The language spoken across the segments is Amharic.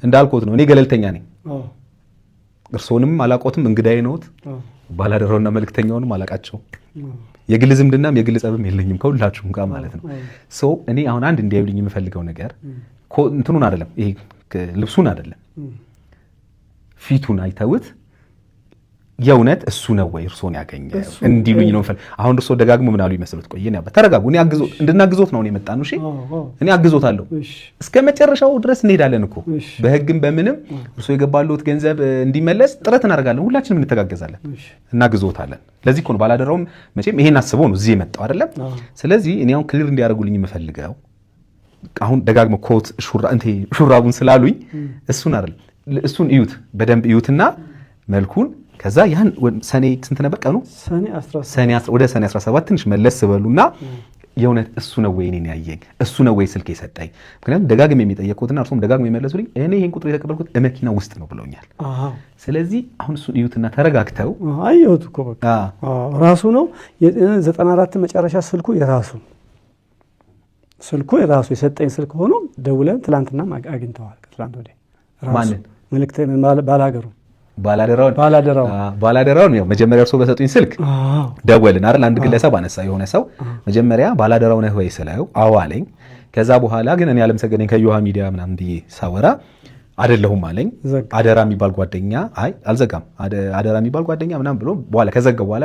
እንዳልኩት ነው። እኔ ገለልተኛ ነኝ። እርስዎንም አላቆትም፣ እንግዳዬ ነዎት። ባላደራውና መልእክተኛውንም አላቃቸውም። የግል ዝምድናም የግል ጸብም የለኝም ከሁላችሁም ጋር ማለት ነው። So እኔ አሁን አንድ እንዲያዩልኝ የምፈልገው ነገር እንትኑን አይደለም፣ ይሄ ልብሱን አይደለም፣ ፊቱን አይተውት የእውነት እሱ ነው ወይ እርሶን ያገኘ እንዲሉኝ ነው የምፈልግ። አሁን እርሶ ደጋግሞ ምን አሉ ይመስሉት? ቆይ እኔ አባት ተረጋጉ። እኔ አግዞ እንድናግዞት ነው የመጣ ነው። እሺ እኔ አግዞታለሁ እስከ መጨረሻው ድረስ እንሄዳለን እኮ፣ በህግም በምንም እርሶ የገባሉት ገንዘብ እንዲመለስ ጥረት እናደርጋለን። ሁላችንም እንተጋገዛለን፣ እናግዞታለን። ለዚህ እኮ ነው ባላደራውም መቼም ይሄን አስቦ ነው እዚህ የመጣው አይደለም። ስለዚህ እኔ አሁን clear እንዲያደርጉልኝ የምፈልገው አሁን ደጋግሞ ኮት ሹራቡን ስላሉኝ እሱን አይደለም፣ እሱን እዩት፣ በደንብ እዩትና መልኩን፣ ከዛ ያን ሰኔ ስንት ነበር ቀኑ? ወደ ሰኔ 17 ትንሽ መለስ በሉና የእውነት እሱ ነው ወይ እኔን ያየኝ? እሱ ነው ወይ ስልክ የሰጠኝ? ምክንያቱም ደጋግሜ የሚጠየቁትና እርሱም ደጋግሜ የመለሱልኝ እኔ ይሄን ቁጥር የተቀበልኩት መኪና ውስጥ ነው ብለውኛል። ስለዚህ አሁን እሱን እዩትና ተረጋግተው አየሁት እኮ በቃ ራሱ ነው። 94 መጨረሻ ስልኩ የራሱ ስልኩ የራሱ የሰጠኝ ስልክ ሆኖ ደውለን ትላንትና አግኝተዋል። ከትላንት ወዲያ ማንን? መልእክት ባላገሩ ባላደራውን ባላደራውን ባላደራውን ያው መጀመሪያ እርሶ በሰጡኝ ስልክ ደወልን አይደል? አንድ ግለሰብ አነሳ። የሆነ ሰው መጀመሪያ ባላደራው ነህ ወይ ስለው አዎ አለኝ። ከዛ በኋላ ግን እኔ አለምሰገድ ነኝ ከዮሃ ሚዲያ ምናምን ብዬ ሳወራ አይደለሁም አለኝ። አደራ የሚባል ጓደኛ፣ አይ አልዘጋም፣ አደራ የሚባል ጓደኛ ምናምን ብሎ በኋላ ከዘጋ በኋላ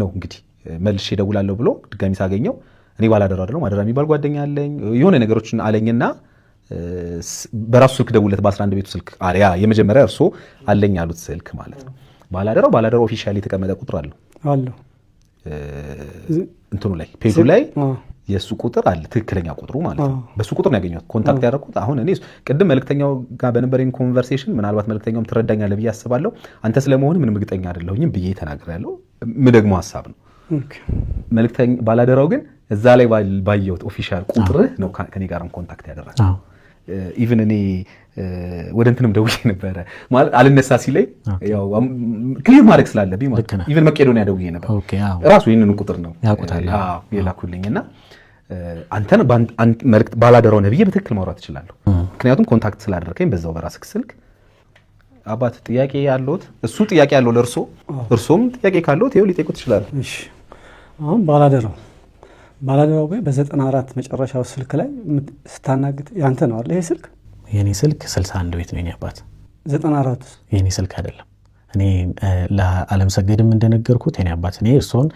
ነው እንግዲህ መልሼ እደውላለሁ ብሎ ድጋሚ ሳገኘው እኔ ባላደራው አይደለሁም፣ አደራ የሚባል ጓደኛ አለኝ የሆነ ነገሮችን አለኝና በራሱ ስልክ ደውለት በ11 ቤቱ ስልክ ያ የመጀመሪያ እርሶ አለኝ ያሉት ስልክ ማለት ነው። ባላደራው officially የተቀመጠ ቁጥር አለው አለው እንትኑ ላይ ፔጁ ላይ የእሱ ቁጥር አለ፣ ትክክለኛ ቁጥሩ ማለት ነው። በሱ ቁጥር ነው ያገኘሁት contact ያደረኩት። አሁን እኔ ቅድም መልእክተኛው ጋር በነበረኝ conversation ምናልባት መልእክተኛውም ትረዳኛለህ ብዬ አስባለሁ። አንተ ስለመሆን ምንም እርግጠኛ አይደለሁኝም ብዬ ተናግሬያለሁ። ምደግሞ ሀሳብ ነው። መልእክተኛ ባላደራው ግን እዛ ላይ ባየሁት official ቁጥርህ ነው ከኔ ጋርም contact ያደረገው። Even እኔ ወደ እንትንም ደውዬ ነበረ፣ ማለት አልነሳ ሲለኝ ያው clear ማድረግ ስላለብኝ ማለት ነው። Even መቄዶንያ ደውዬ ነበር። ራሱ ይህንን ቁጥር ነው የላኩልኝ እና አንተን መልእክት ባላደራው ነህ ብዬ በትክክል ማውራት እችላለሁ። ምክንያቱም contact ስላደረከኝ በዛው በራስህ ስልክ። አባት ጥያቄ ያለዎት፣ እሱ ጥያቄ ያለው ለእርሶ፣ እርሶም ጥያቄ ካለዎት ይኸው ሊጠይቁት ይችላሉ። እሺ አሁን ባላደራው በ94 መጨረሻው ስልክ ላይ ስታናግጥ ያንተ ነው አይደል? ይሄ ስልክ የኔ ስልክ 61 ቤት ነው የኔ አባት። 94 የኔ ስልክ አይደለም። እኔ ለዓለም ሰገድም እንደነገርኩት የኔ አባት እኔ እርስዎን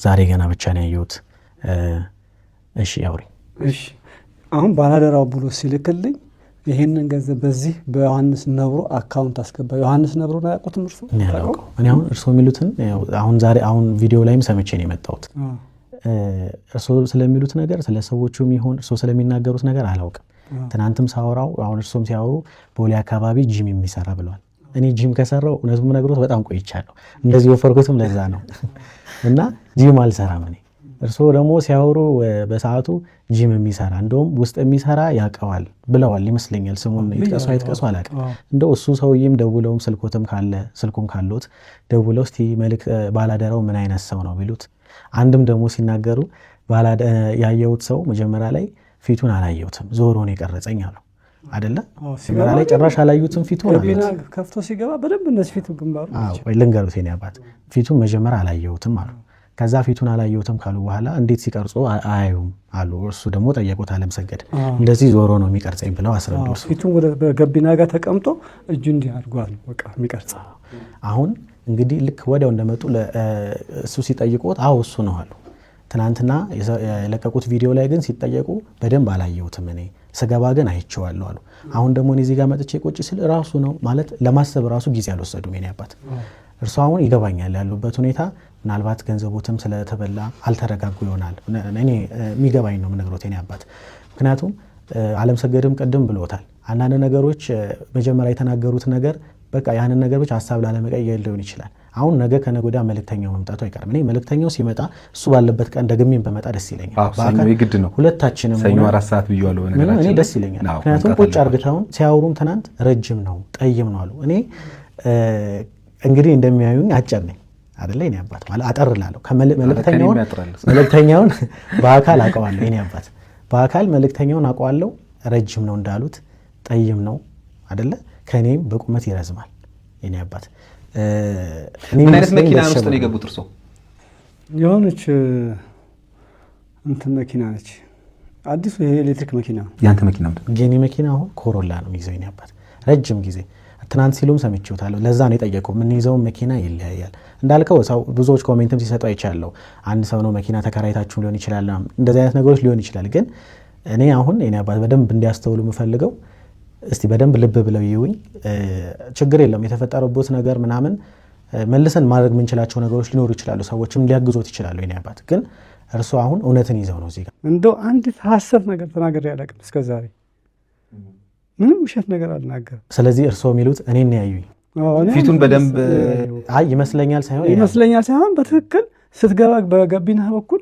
ዛሬ ገና ብቻ ነው ያየሁት። እሺ አውሪ። እሺ አሁን ባላደራው ብሎ ሲልክልኝ ይሄንን ገንዘብ በዚህ በዮሐንስ ነብሮ account አስገባ። ዮሐንስ ነብሮ አያውቁትም እርሶ? እኔ አላውቀውም። እኔ አሁን እርስዎ የሚሉትን አሁን ዛሬ አሁን ቪዲዮ ላይም ሰምቼ ነው የመጣሁት። እርስዎ ስለሚሉት ነገር ስለ ሰዎቹም ይሁን እርስዎ ስለሚናገሩት ነገር አላውቅም። ትናንትም ሳወራው አሁን እርስዎም ሲያወሩ ቦሌ አካባቢ ጂም የሚሰራ ብለዋል። እኔ ጂም ከሰራው እውነቱን ነግሮት በጣም ቆይቻለሁ። እንደዚህ ወፈርኩትም ለዛ ነው እና ጂም አልሰራም እኔ። እርስዎ ደግሞ ሲያወሩ በሰዓቱ ጂም የሚሰራ እንደውም ውስጥ የሚሰራ ያውቀዋል ብለዋል ይመስለኛል። ስሙን ይጥቀሱ አይጥቀሱ አላውቅም። እንደው እሱ ሰውዬም ደውለውም ስልኮትም ካለ ስልኩም ካሎት ደውለው እስቲ መልእክት ባላደራው ምን አይነት ሰው ነው ቢሉት፣ አንድም ደግሞ ሲናገሩ ያየሁት ሰው መጀመሪያ ላይ ፊቱን አላየሁትም ዞሮ ነው የቀረጸኝ አሉ አይደለ? መጀመሪያ ላይ ጭራሽ አላዩትም ፊቱን አሉት። ከፍቶ ሲገባ በደንብ እነዚህ ፊቱ ግንባሩ ልንገሩት የኔ አባት ፊቱን መጀመሪያ አላየሁትም አሉ። ከዛ ፊቱን አላየሁትም ካሉ በኋላ እንዴት ሲቀርጹ አያዩም አሉ። እርሱ ደግሞ ጠየቁት አለምሰገድ እንደዚህ ዞሮ ነው የሚቀርጸኝ ብለው አስረዱ። ፊቱን ወደ ገቢና ጋር ተቀምጦ እጁ እንዲህ አድርጓል ነው በቃ የሚቀርጽ። አሁን እንግዲህ ልክ ወዲያው እንደመጡ እሱ ሲጠይቁት አዎ እሱ ነው አሉ። ትናንትና የለቀቁት ቪዲዮ ላይ ግን ሲጠየቁ በደንብ አላየሁትም እኔ ስገባ ግን አይቼዋለሁ አሉ። አሁን ደግሞ እኔ እዚህ ጋር መጥቼ ቁጭ ስል ራሱ ነው ማለት ለማሰብ ራሱ ጊዜ አልወሰዱም የኔ አባት። እርሱ አሁን ይገባኛል ያሉበት ሁኔታ ምናልባት ገንዘቦትም ስለተበላ አልተረጋጉ ይሆናል። እኔ የሚገባኝ ነው የምነግሮት የኔ አባት። ምክንያቱም አለም ሰገድም ቅድም ብሎታል። አንዳንድ ነገሮች መጀመሪያ የተናገሩት ነገር በቃ ያንን ነገር ብቻ ሀሳብ ላለመቀየር ሊሆን ይችላል። አሁን ነገ ከነገ ወዲያ መልእክተኛው መምጣቱ አይቀርም። እኔ መልእክተኛው ሲመጣ እሱ ባለበት ቀን ደግሜም በመጣ ደስ ይለኛል። ሰኞ የግድ ነው። ሁለታችንም ሰኞ 4 ሰዓት ብዬዋለሁ። እኔ ደስ ይለኛል። ምክንያቱም ቁጭ አርግተውን ሲያወሩም ትናንት ረጅም ነው ጠይም ነው አሉ። እኔ እንግዲህ እንደሚያዩኝ አጭር ነኝ አይደለ? የኔ አባት ማለት አጠር እላለሁ። መልእክተኛውን በአካል አውቀዋለሁ። የኔ አባት በአካል መልእክተኛውን አውቀዋለሁ። ረጅም ነው እንዳሉት ጠይም ነው አደለ? ከእኔም በቁመት ይረዝማል የኔ አባት። ምን አይነት መኪና ውስጥ ነው የገቡት እርሶ? የሆነች እንትን መኪና ነች፣ አዲሱ ይሄ ኤሌክትሪክ መኪና። ያንተ መኪና ምንድን ነው? የኔ መኪና አሁን ኮሮላ ነው የሚይዘው የኔ አባት። ረጅም ጊዜ ትናንት ሲሉም ሰምቼውታለሁ። ለዛ ነው የጠየቀው። የምንይዘው መኪና ይለያያል እንዳልከው ሰው ብዙዎች comment ም ሲሰጡ አይቻለሁ። አንድ ሰው ነው መኪና ተከራይታችሁ ሊሆን ይችላል፣ እንደዚህ አይነት ነገሮች ሊሆን ይችላል። ግን እኔ አሁን የኔ አባት በደንብ እንዲያስተውሉ የምፈልገው እስቲ በደንብ ልብ ብለው ይዩኝ። ችግር የለም የተፈጠረበት ነገር ምናምን መልሰን ማድረግ የምንችላቸው ነገሮች ሊኖሩ ይችላሉ። ሰዎችም ሊያግዞት ይችላሉ። የኔ አባት ግን እርሱ አሁን እውነትን ይዘው ነው እዚህ ጋር። እንደው አንዲት ሀሰት ነገር ተናግሬ አላውቅም እስከዛሬ፣ ምንም ውሸት ነገር አልናገርም። ስለዚህ እርስዎ የሚሉት እኔን ያዩኝ ፊቱን በደንብ አይ ይመስለኛል ሳይሆን ይመስለኛል ሳይሆን በትክክል ስትገባ በገቢና በኩል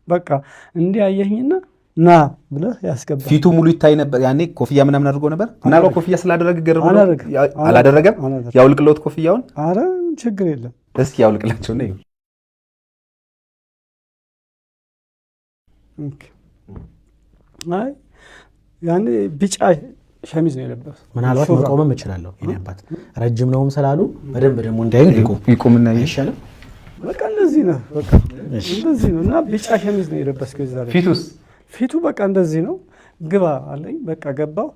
በቃ እንዲህ አየኸኝና ና ብለህ ያስገባል። ፊቱ ሙሉ ይታይ ነበር። ያኔ ኮፍያ ምናምን አድርጎ ነበር። ምናልባት ኮፍያ ስላደረገ ገርሞ አላደረገም። ያውልቅለውት ኮፍያውን። አረ ችግር የለም እስኪ ያውልቅላቸው ነው። አይ ያኔ ቢጫ ሸሚዝ ነው የለበሱት። ምናልባት መቆምም እችላለሁ። የኔ አባት ረጅም ነውም ስላሉ በደንብ ደግሞ እንዲያዩ ይቁምና ይሻላል። በቃ እንደዚህ ነው፣ በቃ እንደዚህ ነው። እና ቢጫ ሸሚዝ ነው የለበስከው እዛ ላይ። ፊቱስ? ፊቱ በቃ እንደዚህ ነው። ግባ አለኝ። በቃ ገባው።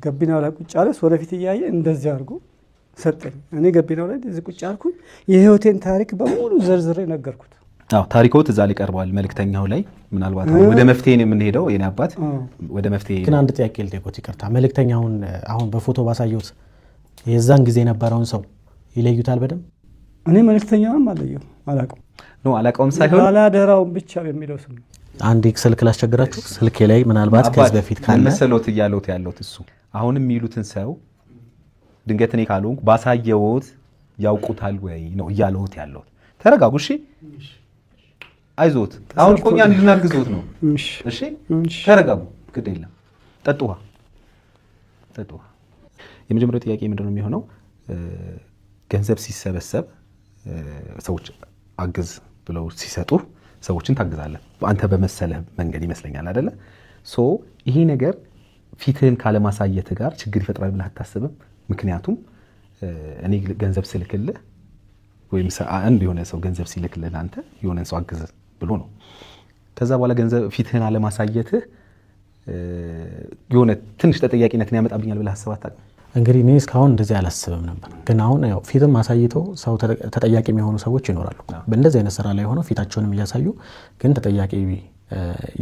ገቢናው ላይ ቁጭ አለ። ወደፊት እያየ እንደዚህ አድርጎ ሰጠኝ። እኔ ገቢናው ላይ እንደዚህ ቁጭ አልኩኝ። የህይወቴን ታሪክ በሙሉ ዘርዝሬ ነገርኩት። አዎ ታሪኮት እዛ ላይ ቀርበዋል። መልእክተኛው ላይ ምናልባት ወደ መፍትሄ ነው የምንሄደው። የኔ አባት ወደ መፍትሄ ግን አንድ ጥያቄ ልጠይቅዎት፣ ይቅርታ። መልእክተኛውን አሁን በፎቶ ባሳየሁት የዛን ጊዜ የነበረውን ሰው ይለዩታል በደንብ? እኔ መልእክተኛውንም አለየው አላውቅም። No አላውቀውም ሳይሆን ባላደራውን ብቻ የሚለው ስም ነው። አንድ ስልክ ላስቸግራችሁ። ስልኬ ላይ ምናልባት ከዚህ በፊት ካለ መሰሎት እያለሁት ያለሁት እሱ አሁንም የሚሉትን ሰው ድንገት እኔ ካልሆንኩ ባሳየዎት ያውቁታል ወይ ነው እያለሁት ያለሁት። ተረጋጉ እሺ። አይዞት አሁን እኮ እኛ እንድናግዞት ነው። እሺ ተረጋጉ፣ ግድ የለም። ጠጡ ውሃ፣ ጠጡ ውሃ። የመጀመሪያው ጥያቄ ምንድን ነው የሚሆነው? ገንዘብ ሲሰበሰብ ሰዎች አግዝ ብለው ሲሰጡ ሰዎችን ታግዛለህ። አንተ በመሰለህ መንገድ ይመስለኛል አይደለ? So ይሄ ነገር ፊትህን ካለማሳየት ጋር ችግር ይፈጥራል ብለህ አታስብም? ምክንያቱም እኔ ገንዘብ ስልክልህ ወይም አንድ የሆነ ሰው ገንዘብ ሲልክልህ አንተ የሆነን ሰው አግዝ ብሎ ነው። ከዛ በኋላ ገንዘብ ፊትህን አለማሳየትህ የሆነ ትንሽ ተጠያቂነትን ያመጣብኛል ብለህ አስበህ አታውቅም? እንግዲህ እኔ እስካሁን እንደዚህ አላስብም ነበር። ግን አሁን ያው ፊትም አሳይቶ ሰው ተጠያቂ የሚሆኑ ሰዎች ይኖራሉ። በእንደዚህ አይነት ስራ ላይ ሆነው ፊታቸውንም እያሳዩ ግን ተጠያቂ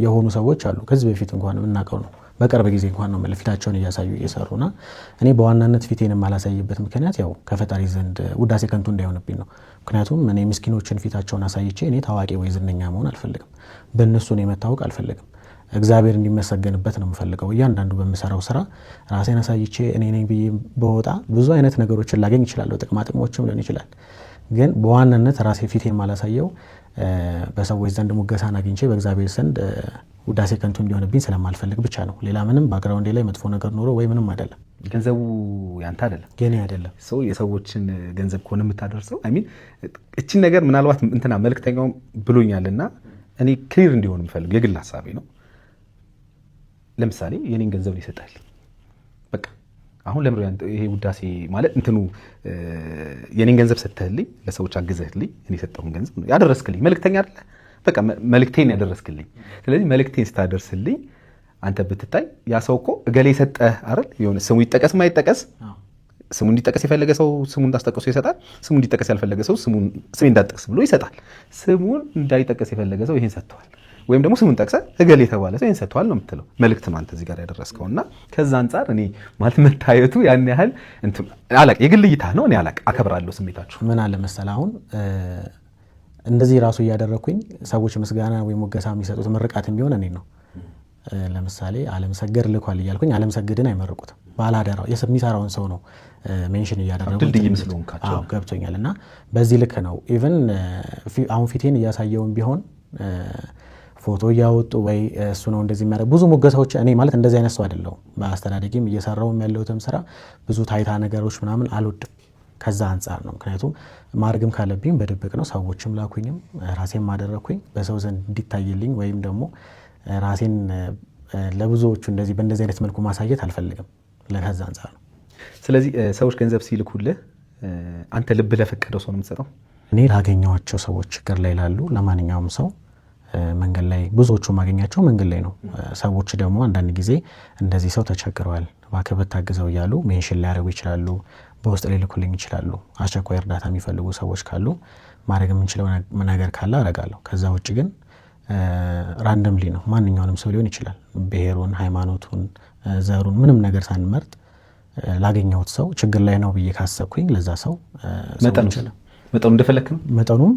የሆኑ ሰዎች አሉ። ከዚህ በፊት እንኳን የምናውቀው ነው። በቅርብ ጊዜ እንኳን ነው ፊታቸውን እያሳዩ እየሰሩና እኔ በዋናነት ፊቴን የማላሳይበት ምክንያት ያው ከፈጣሪ ዘንድ ውዳሴ ከንቱ እንዳይሆንብኝ ነው። ምክንያቱም እኔ ምስኪኖችን ፊታቸውን አሳይቼ እኔ ታዋቂ ወይ ዝነኛ መሆን አልፈልግም። በእነሱ እኔ መታወቅ አልፈልግም። እግዚአብሔር እንዲመሰገንበት ነው የምፈልገው። እያንዳንዱ በምሰራው ስራ ራሴን አሳይቼ እኔ ነኝ ብዬ በወጣ ብዙ አይነት ነገሮችን ላገኝ እችላለሁ። ጥቅማ ጥቅሞችም ሊሆን ይችላል። ግን በዋናነት ራሴ ፊቴን ማላሳየው በሰዎች ዘንድ ሙገሳን አግኝቼ በእግዚአብሔር ዘንድ ውዳሴ ከንቱ እንዲሆንብኝ ስለማልፈልግ ብቻ ነው። ሌላ ምንም background ኤ ላይ መጥፎ ነገር ኖሮ ወይ ምንም አይደለም። ገንዘቡ ያንተ አይደለም፣ የኔ አይደለም። ሰው የሰዎችን ገንዘብ ከሆነ የምታደርሰው I mean እችን ነገር ምናልባት እንትና መልእክተኛውም ብሎኛልና እኔ clear እንዲሆን የምፈልግ የግል ሀሳቤ ነው። ለምሳሌ የኔን ገንዘብ ይሰጣል። በቃ አሁን ለምሮ ይሄ ውዳሴ ማለት እንትኑ የኔን ገንዘብ ሰጥተህልኝ ለሰዎች አግዘህልኝ እኔ የሰጠሁን ገንዘብ ነው ያደረስክልኝ። መልእክተኛ አይደለ? በቃ መልእክቴን ያደረስክልኝ። ስለዚህ መልእክቴን ስታደርስልኝ አንተ ብትታይ ያ ሰው እኮ እገሌ ሰጠህ አይደል? የሆነ ስሙ ይጠቀስ ማይጠቀስ ስሙ እንዲጠቀስ የፈለገ ሰው ስሙን እንዳስጠቀሱ ይሰጣል። ስሙ እንዲጠቀስ ያልፈለገ ሰው ስሜ እንዳጠቅስ ብሎ ይሰጣል። ስሙን እንዳይጠቀስ የፈለገ ሰው ይሄን ሰጥተዋል፣ ወይም ደግሞ ስሙን ጠቅሰህ እገሌ የተባለ ሰው ይሄን ሰጥተዋል ነው የምትለው። መልእክት ነው አንተ እዚህ ጋር ያደረስከው። እና ከዛ አንጻር እኔ ማለት መታየቱ ያን ያህል እንትን አላቅ፣ የግል እይታ ነው። እኔ አላቅ፣ አከብራለሁ ስሜታችሁ። ምን አለ መሰለህ አሁን እንደዚህ ራሱ እያደረኩኝ ሰዎች ምስጋና ወይ ሙገሳ የሚሰጡት ምርቃትም ቢሆን እኔ ነው። ለምሳሌ አለም ሰገድ ልኳል እያልኩኝ አለም ሰገድን አይመርቁትም። ባላደራው የሚሰራውን ሰው ነው mention እያደረጉ ድልድይም ስለሆንካቸው። አዎ ገብቶኛል። እና በዚህ ልክ ነው። Even አሁን ፊቴን እያሳየውን ቢሆን ፎቶ እያወጡ ወይ እሱ ነው እንደዚህ የሚያደርግ ብዙ ሙገሳዎች። እኔ ማለት እንደዚህ አይነት ሰው አይደለሁም። በአስተዳደጌም እየሰራውም ያለሁትም ስራ ብዙ ታይታ ነገሮች ምናምን አልወድም። ከዛ አንጻር ነው። ምክንያቱም ማድረግም ካለብኝ በድብቅ ነው። ሰዎችም ላኩኝም ራሴም ማደረኩኝ በሰው ዘንድ እንዲታይልኝ ወይም ደግሞ ራሴን ለብዙዎቹ እንደዚህ በእንደዚህ አይነት መልኩ ማሳየት አልፈልግም። ለከዛ አንጻር ነው። ስለዚህ ሰዎች ገንዘብ ሲልኩልህ አንተ ልብ ለፈቀደው ሰው ነው የምትሰጠው? እኔ ላገኘኋቸው ሰዎች፣ ችግር ላይ ላሉ ለማንኛውም ሰው፣ መንገድ ላይ፣ ብዙዎቹ ማገኛቸው መንገድ ላይ ነው። ሰዎች ደግሞ አንዳንድ ጊዜ እንደዚህ ሰው ተቸግረዋል፣ እባክህ ብታግዘው እያሉ mention ሊያደርጉ ይችላሉ፣ በውስጥ ሊልኩልኝ ይችላሉ። አስቸኳይ እርዳታ የሚፈልጉ ሰዎች ካሉ ማድረግ የምንችለው ነገር ካለ አደርጋለሁ። ከዛ ውጭ ግን randomly ነው፣ ማንኛውንም ሰው ሊሆን ይችላል። ብሔሩን፣ ሃይማኖቱን፣ ዘሩን ምንም ነገር ሳንመርጥ ላገኘሁት ሰው፣ ችግር ላይ ነው ብዬ ካሰብኩኝ ለዛ ሰው መጠኑ መጠኑ እንደፈለክ ነው። መጠኑም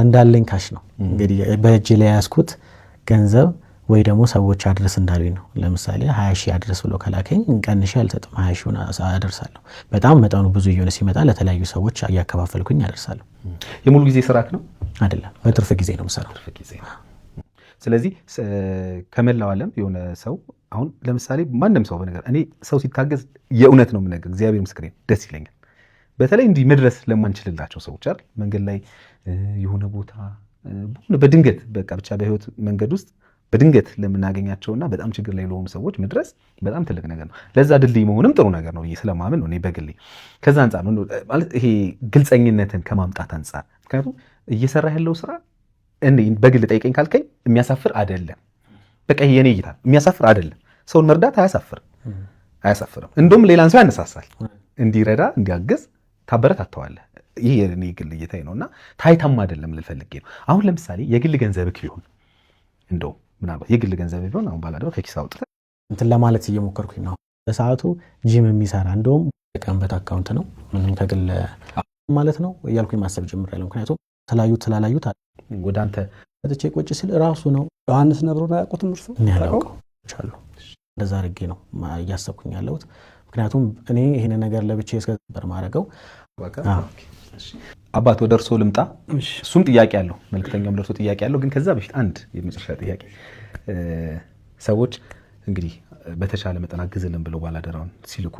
እንዳለኝ cash ነው። እንግዲህ በእጄ ላይ ያዝኩት ገንዘብ ወይ ደግሞ ሰዎች አድረስ እንዳሉኝ ነው። ለምሳሌ 20,000 አድረስ ብሎ ከላከኝ ቀንሼ አልሰጥም፣ 20 ሺውን አደርሳለሁ። በጣም መጠኑ ብዙ እየሆነ ሲመጣ ለተለያዩ ሰዎች እያከፋፈልኩኝ አደርሳለሁ። የሙሉ ጊዜ ስራክ ነው? አይደለም፣ በትርፍ ጊዜ ነው የምሰራው። ትርፍ ጊዜ ነው። ስለዚህ ከመላው ዓለም የሆነ ሰው፣ አሁን ለምሳሌ ማንም ሰው፣ በነገር እኔ ሰው ሲታገዝ የእውነት ነው የምነግርህ፣ እግዚአብሔር ምስክሬ ነው፣ ደስ ይለኛል። በተለይ እንዲህ መድረስ ለማንችልላቸው ሰዎች አይደል፣ መንገድ ላይ የሆነ ቦታ በድንገት፣ በቃ ብቻ በህይወት መንገድ ውስጥ በድንገት ለምናገኛቸውና በጣም ችግር ላይ ለሆኑ ሰዎች መድረስ በጣም ትልቅ ነገር ነው። ለዛ ድልድይ መሆንም ጥሩ ነገር ነው ብዬ ስለማምን ነው እኔ በግሌ። ከዛ አንጻር ነው ማለት ይሄ ግልጸኝነትን ከማምጣት አንጻር። ምክንያቱም እየሰራ ያለው ስራ እኔ በግል ጠይቀኝ ካልከኝ የሚያሳፍር አይደለም። በቃ ይሄ የኔ እይታ፣ የሚያሳፍር አይደለም። ሰውን መርዳት አያሳፍርም፣ አያሳፍርም። እንደውም ሌላን ሰው ያነሳሳል፣ እንዲረዳ እንዲያግዝ ታበረታተዋለህ። ይህ የኔ ግል እይታዬ ነው እና ታይታም አይደለም ልል ፈልጌ ነው። አሁን ለምሳሌ የግል ገንዘብህ ቢሆን፣ እንደው ምናልባት የግል ገንዘብ ቢሆን፣ አሁን ባላደራው ከኪስ አውጥተህ እንትን ለማለት እየሞከርኩኝ ነው። በሰዓቱ ጂም የሚሰራ እንደውም ጠቀምበት account ነው፣ ምንም ከግል ማለት ነው እያልኩኝ ማሰብ ጀምሬያለሁ። ምክንያቱም ስላዩት ስላላዩት ወደ አንተ መጥቼ ቁጭ ስል ራሱ ነው። ዮሐንስ ነብሮን አያውቁትም እርሶ? እኔ አላውቀውም አሉ። እንደዛ አድርጌ ነው እያሰብኩኝ ያለሁት። ምክንያቱም እኔ ይህን ነገር ለብቻ እስከ ማድረገው። አባት፣ ወደ እርሶ ልምጣ። እሱም ጥያቄ አለው፣ መልክተኛውም ለእርሶ ጥያቄ አለው። ግን ከዛ በፊት አንድ የመጨረሻ ጥያቄ። ሰዎች እንግዲህ በተቻለ መጠን አግዝልን ብለው ባላደራውን ሲልኩ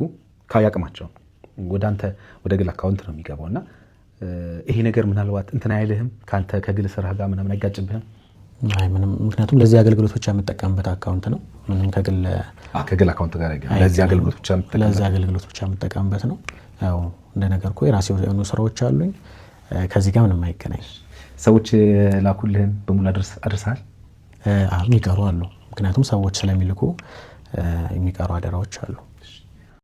ያቅማቸውን ወደ አንተ ወደ ግል account ነው የሚገባው እና ይሄ ነገር ምናልባት እንትን አይልህም? ከአንተ ከግል ስራ ጋር ምናምን አይጋጭብህም? አይ ምንም፣ ምክንያቱም ለዚህ አገልግሎት ብቻ የምጠቀምበት account ነው። ምንም ከግል ከግል account ጋር አይገናኝም። ለዚህ አገልግሎት ብቻ የምትጠቀምበት። ለዚህ አገልግሎት ብቻ የምጠቀምበት ነው። ያው እንደነገርኩህ የራሴ የሆኑ ስራዎች አሉኝ። ከዚህ ጋር ምንም አይገናኝ። ሰዎች ላኩልህን በሙሉ አድርሰሃል? የሚቀሩ አሉ። ምክንያቱም ሰዎች ስለሚልኩ የሚቀሩ አደራዎች አሉ።